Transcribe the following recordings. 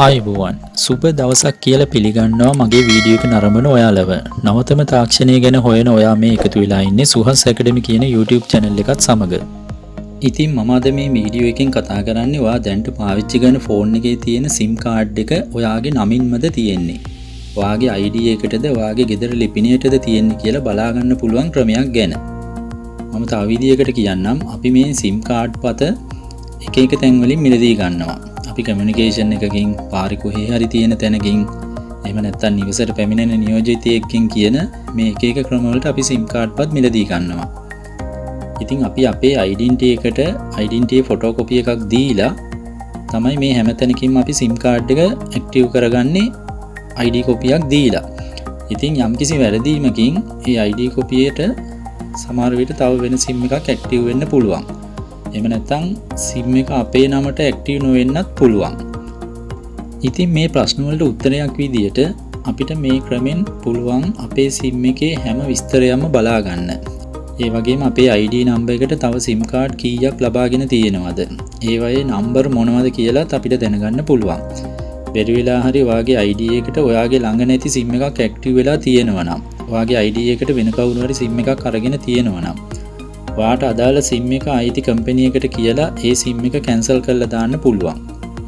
ආයුබෝවන්, සුබ දවසක් කියලා පිළිගන්නවා මගේ වීඩියෝ එක නරඹන ඔයාලව. නවතම තාක්ෂණය ගැන හොයන ඔයා මේ එකතු වෙලා ඉන්නේ සුහස් ඇකඩමි කියන YouTube channel එකත් සමග. ඉතින් මම අද මේ වීඩියෝ එකෙන් කතා කරන්නේ ඔයා දැන්ට පාවිච්චි කරන ෆෝන් එකේ තියෙන SIM card එක ඔයාගේ නමින්මද තියෙන්නේ, ඔයාගේ ID එකටද, ඔයාගේ ගෙදර ලිපිනයටද තියෙන්නේ කියලා බලා ගන්න පුළුවන් ක්‍රමයක් ගැන. මම තව විදියකට කියන්නම්, අපි මේ SIM card පත එක එක තැන් වලින් මිලදී ගන්නවා. අපි කමියුනිකේෂන් එකකින්, පාරේ කොහේ හරි තියෙන තැනකින්, එහෙම නැත්නම් නිවසට පැමිණෙන නියෝජිතයෙක්ගෙන් කියන මේ එක එක ක්‍රමවලට අපි SIM card පත් මිලදී ගන්නවා. ඉතින් අපි අපේ ඩෙන්ටිටි එකට ඩෙන්ටිටි ෆොටෝකොපි එකක් දීලා තමයි මේ හැම තැනකින්ම අපි SIM card එක ඇක්ටිව් කරගන්නේ ID කොපියක් දීලා. ඉතින් යම්කිසි වැරදීමකින් ඒ ID කොපියට සමහර විට තව වෙන SIM එකක් ඇක්ටිව් වෙන්න පුළුවන්. එහෙම නැත්නම් SIM එක අපේ නමට ඇක්ටිව් නොවෙන්නත් පුළුවන්. ඉතින් මේ ප්‍රශ්න වලට උත්තරයක් විදියට අපිට මේ ක්‍රමෙන් පුළුවන් අපේ SIM එකේ හැම විස්තරයක්ම බලා ගන්න. ඒ වගේම අපේ ID number එකට තව SIM card කීයක් ලබාගෙන තියෙනවද, ඒවයේ නම්බර් මොනවද කියලාත් අපිට දැනගන්න පුළුවන්. බැරි වෙලා හරි ඔයාගේ ID එකට ඔයාගේ ළඟ නැති SIM එකක් ඇක්ටිව් වෙලා තියෙනවා නම්, ඔයාගේ ID එකට වෙන කවුරු හරි SIM එකක් අරගෙන තියෙනවා නම්, ඔයාට අදාළ SIM එක අයිති කම්පැනි එකට කියලා ඒ SIM එක කැන්සල් කරලා දාන්න පුළුවන්.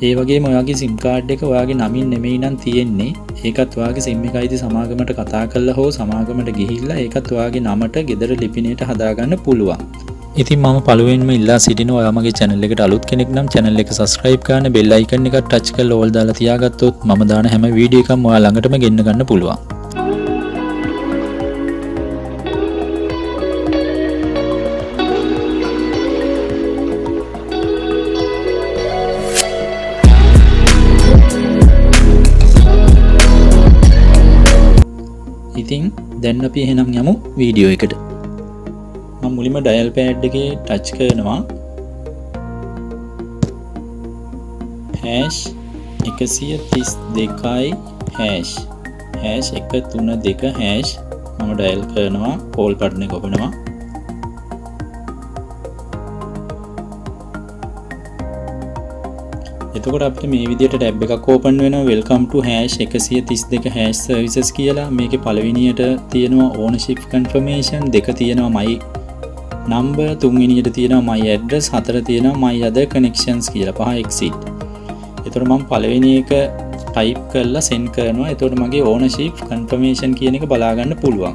ඒ වගේම ඔයාගේ SIM card එක ඔයාගේ නමින් නෙමෙයි නම් තියෙන්නේ, ඒකත් ඔයාගේ SIM එක අයිති සමාගමට කතා කරලා හෝ සමාගමට ගිහිල්ලා ඒකත් ඔයාගේ නමට ගෙදර ලිපිනයට හදාගන්න පුළුවන්. ඉතින් මම පළමුවෙන්ම ඉල්ලා සිටිනවා, ඔයා මගේ channel එකට අලුත් කෙනෙක් නම් channel එක subscribe කරන්න, bell icon එකත් touch කරලා all දාලා තියාගත්තොත් මම දාන හැම වීඩියෝ එකක්ම ඔයා ළඟටම ගෙන්න ගන්න පුළුවන්. ඉතින් දැන් අපි එහෙනම් යමු වීඩියෝ එකට. මම මුලින්ම ඩයල් පෑඩ් එකේ ටච් කරනවා හැෂ් 132යි හැෂ් හැෂ් 132 හැෂ් මම ඩයල් කරනවා, කෝල් බටන් එක ඔබනවා. එතකොට අපිට මේ විදිහට ටැබ් එකක් ඕපන් වෙනවා, welcome to hash 132 hash services කියලා. මේකේ පළවෙනියට තියෙනවා ownership confirmation, දෙක තියෙනවා my number, තුන්වෙනියට තියෙනවා my address, හතර තියෙනවා my other connections කියලා, පහ exit. එතකොට මම පළවෙනි එක ටයිප් කරලා send කරනවා. එතකොට මගේ ownership confirmation කියන එක බලා ගන්න පුළුවන්.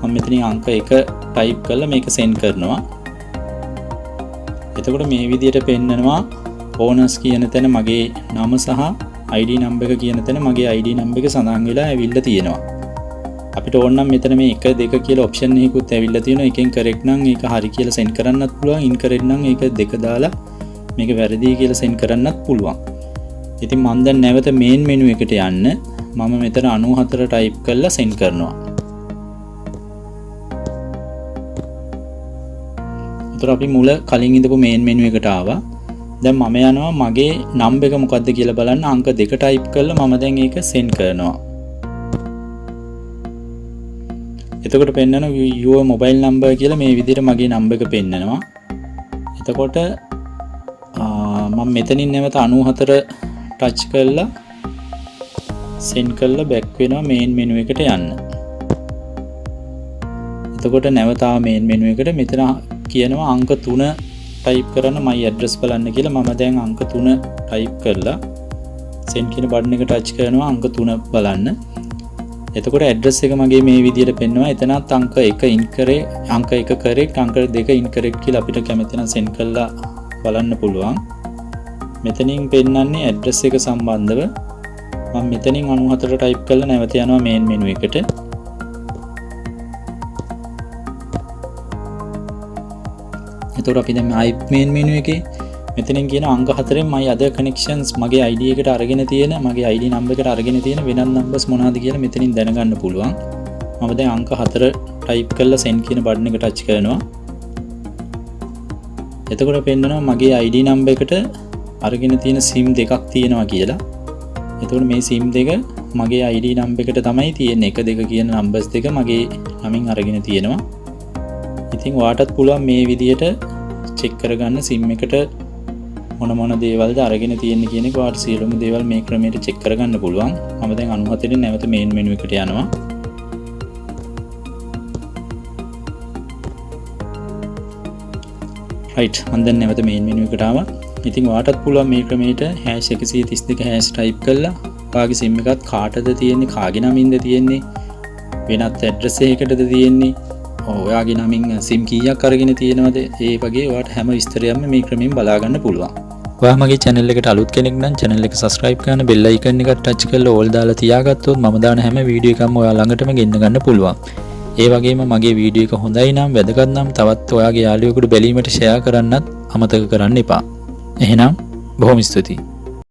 මම මෙතනින් අංක 1 ටයිප් කරලා මේක send කරනවා. එතකොට මේ විදිහට පෙන්නනවා ඕනර්ස් කියන තැන මගේ නම සහ ID number එක කියන තැන මගේ ID number එක සඳහන් වෙලා ඇවිල්ලා තියෙනවා. අපිට ඕන නම් මෙතන මේ 1 2 කියලා ඔප්ෂන් එකකුත් ඇවිල්ලා තියෙනවා. එකෙන් කරෙක්ට් නම් ඒක හරි කියලා සෙන්ඩ් කරන්නත් පුළුවන්. ඉන්කරෙක්ට් නම් ඒක දෙක දාලා මේක වැරදි කියලා සෙන්ඩ් කරන්නත් පුළුවන්. ඉතින් මම දැන් නැවත මේන් මෙනු එකට යන්න මම මෙතන 94 ටයිප් කරලා සෙන්ඩ් කරනවා. එතකොට අපි මුල කලින් ඉඳපු මේන් මෙනු එකට ආවා. දැන් මම යනවා මගේ නම්බර් එක මොකද්ද කියලා බලන්න. අංක 2 ටයිප් කරලා මම දැන් ඒක සෙන්ඩ් කරනවා. එතකොට පෙන්නන your mobile number කියලා මේ විදිහට මගේ නම්බර් එක පෙන්නනවා. එතකොට මම මෙතනින් නැවත 94 ටච් කරලා සෙන්ඩ් කරලා බැක් වෙනවා මේන් මෙනු එකට යන්න. එතකොට නැවත ආව මේන් මෙනු එකට. මෙතන කියනවා අංක 3 ටයිප් කරන්න my address බලන්න කියලා. මම දැන් අංක 3 ටයිප් කරලා send කියන බටන් එක ටච් කරනවා අංක 3 බලන්න. එතකොට ඇඩ්‍රස් එක මගේ මේ විදිහට පෙන්වනවා. එතනත් අංක 1 ඉන්කරෙක්ට්, අංක 1 කරෙක්ට්, අංක 2 ඉන්කරෙක්ට් කියලා අපිට කැමති නම් සෙන්ඩ් කරලා බලන්න පුළුවන්. මෙතනින් පෙන්වන්නේ ඇඩ්‍රස් එක සම්බන්ධව. මම මෙතනින් 94 ටයිප් කරලා නැවත යනවා මේන් මෙනු එකට. එතකොට අපි දැන් ආයි මේන් මෙනු එකේ මෙතනින් කියන අංක 4න් my other connections මගේ ID එකට අරගෙන තියෙන, මගේ ID number එකට අරගෙන තියෙන වෙනත් numbers මොනවද කියලා මෙතනින් දැනගන්න පුළුවන්. මම දැන් අංක 4 ටයිප් කරලා send කියන බටන් එක ටච් කරනවා. එතකොට පෙන්නනවා මගේ ID number එකට අරගෙන තියෙන SIM දෙකක් තියෙනවා කියලා. එතකොට මේ SIM දෙක මගේ ID number එකට තමයි තියෙන්නේ. 1 2 කියන numbers දෙක මගේ නමින් අරගෙන තියෙනවා. ඉතින් ඔයාටත් පුළුවන් මේ විදිහට චෙක් කරගන්න SIM එකට මොන මොන දේවල්ද අරගෙන තියෙන්නේ කියන එක ඔයාලට සියලුම දේවල් මේ ක්‍රමයට චෙක් කරගන්න පුළුවන්. මම දැන් 94 නැවත මේන් මෙනු එකට යනවා. රයිට්, මම දැන් නැවත මේන් මෙනු එකට ආවා. ඉතින් ඔයාටත් පුළුවන් මේ ක්‍රමයට #132# ටයිප් කරලා ඔයාගේ සිම් එකත් කාටද තියෙන්නේ, කාගේ නමින්ද තියෙන්නේ, වෙනත් ඇඩ්‍රස් එකකටද තියෙන්නේ, ඔයාගේ නමින් සිම් කීයක් අරගෙන තියෙනවද, ඒ වගේ ඔයාට හැම විස්තරයක්ම මේ ක්‍රමයෙන් බලා ගන්න පුළුවන්. ඔයා මගේ channel එකට අලුත් කෙනෙක් නම් channel එක subscribe කරන bell icon එකත් touch කරලා all දාලා තියාගත්තොත් මම දාන හැම වීඩියෝ එකක්ම ඔයා ළඟටම ගෙන්න ගන්න පුළුවන්. ඒ වගේම මගේ වීඩියෝ එක හොඳයි නම්, වැදගත් නම් තවත් ඔයාගේ යාළුවෙකුට බැලීමට ෂෙයා කරන්නත් අමතක කරන්න එපා. එහෙනම් බොහොම ස්තුතියි.